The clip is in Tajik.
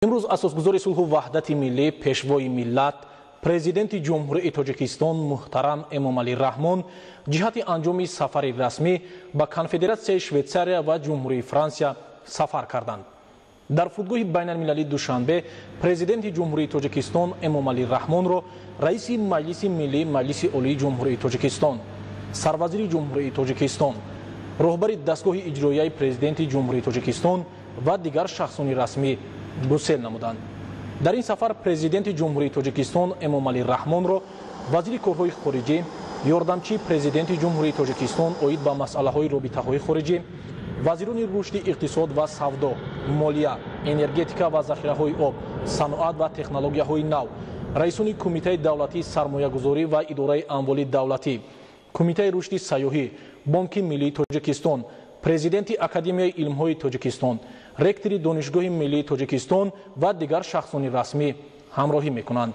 Имрӯз асосгузори сулҳу ваҳдати миллӣ, Пешвои миллат, Президенти Ҷумҳурии Тоҷикистон муҳтарам Эмомалӣ Раҳмон ҷиҳати анҷоми сафари расмӣ ба Конфедератсияи Швейтсария ва Ҷумҳурии Франсия сафар карданд. Дар фурудгоҳи байналмилалии Душанбе Президенти Ҷумҳурии Тоҷикистон Эмомалӣ Раҳмонро раиси Маҷлиси Миллии Маҷлиси Олии Ҷумҳурии Тоҷикистон, Сарвазири Ҷумҳурии Тоҷикистон, роҳбари дастгоҳи иҷроияи Президенти Ҷумҳурии Тоҷикистон ва дигар шахсони расмӣ гусел намуданд. Дар ин сафар Президенти Ҷумҳурии Тоҷикистон Эмомалӣ Раҳмонро вазири корҳои хориҷӣ, ёрдамчии Президенти Ҷумҳурии Тоҷикистон оид ба масъалаҳои робитаҳои хориҷӣ, вазирони рушди иқтисод ва савдо, молия, энергетика ва захираҳои об, саноат ва технологияҳои нав, раисони Кумитаи давлатии сармоягузорӣ ва идораи амволи давлатӣ, Кумитаи рушди сайёҳӣ, Бонки миллии Тоҷикистон, Президенти Академияи илмҳои Тоҷикистон, ректори Донишгоҳи миллии Тоҷикистон ва дигар шахсони расмӣ ҳамроҳӣ мекунанд.